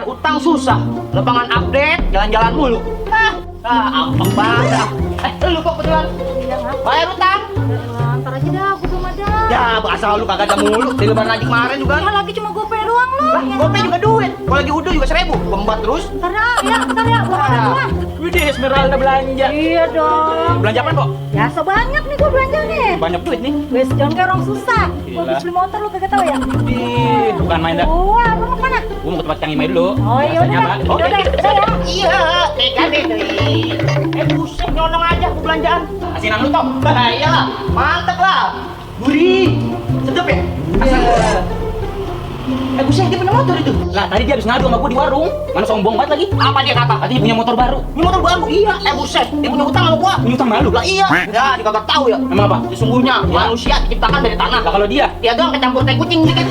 bayar utang susah, lepangan update, jalan-jalan mulu. Ampang banget. Lu kok betulan? Bayar utang? Ntar aja dah, gue belum ada. Ya, bahasa lu kagak ada mulu. Di lebaran haji kemarin juga. Ya lagi cuma gope doang lu. Lah, gope juga duit. Kalau lagi udah juga 1.000. Bembat terus. Ntar ya, belum ada gua. Widih, Esmeralda belanja. Iya dong. Belanja apa kok? Ya sebanyak nih gua belanja nih. Banyak duit nih. Wes jangan kayak orang susah. Gua Gila. habis beli motor lu kagak tahu ya? Widih, bukan main dah. Wah, lu mau kemana? Gua mau ke tempat Kang Imai dulu. Oh iya Biasanya, udah, Pak. udah deh, udah ya. Iya, tega deh. Buset, nyolong aja aku belanjaan. Asinan lu, Tom. Iya, mantep lah. Gurih. Sedep ya? Iya. Buset, dia punya motor itu. Lah, tadi dia habis ngadu sama gua di warung. Mana sombong banget lagi. Apa dia kata? Tadi punya motor baru. Punya motor baru? Iya. Buset, dia punya utang sama gua. Punya utang malu? Lah iya. Ya, dia kagak tahu ya. Emang apa? Sesungguhnya manusia diciptakan dari tanah. Lah kalau dia? Dia doang kecampur tai kucing dikit.